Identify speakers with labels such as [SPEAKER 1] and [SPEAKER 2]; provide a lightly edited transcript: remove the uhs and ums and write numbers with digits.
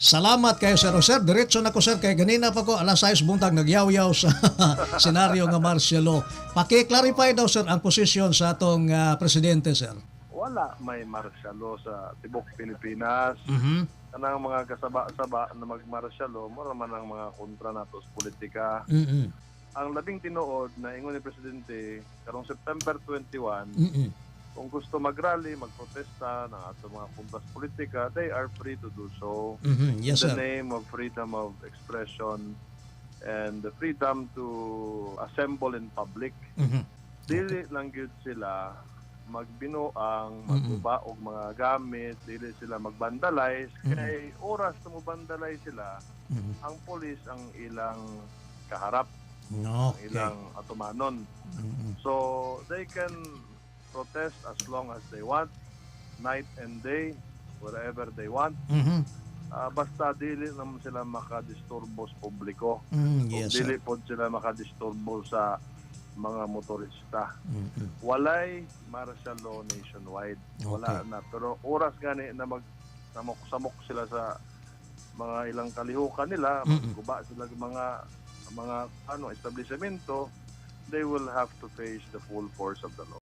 [SPEAKER 1] Salamat kayo, sir. O, sir, diretso na ko, sir, kay ganina pa ko alas 6 buntag nagyaw-yaw sa senaryo nga martial law. Paki-clarify daw, sir, ang posisyon sa atong presidente, sir.
[SPEAKER 2] Wala may martial law sa tibok Pilipinas. Kanang mga kasaba-saba na mag-martial law, mura man ang mga kontra nato sa politika. Ang labing tinuod na ingon ni presidente karong September 21, kung gusto mag-rally, magprotesta ng ato mga kontra sa politika, they are free to do so.
[SPEAKER 1] Yes,
[SPEAKER 2] In the
[SPEAKER 1] sir.
[SPEAKER 2] name of freedom of expression and the freedom to assemble in public. Dili lang gyud sila magbinuang, magguba og mga gamit, dili sila magbandalize kay oras na mo-vandalize sila, ang pulis ang ilang kaharap, ang ilang atumanon. So they can protest as long as they want, night and day, wherever they want. Basta dili naman sila makadisturbo sa publiko. Kung dili pod sila makadisturbo sa mga motorista. Walay martial law nationwide. Wala na. Pero oras gani na mag samok-samok sila sa mga ilang kalihukan nila, magguba sila ng mga ano establishmento, they will have to face the full force of the law.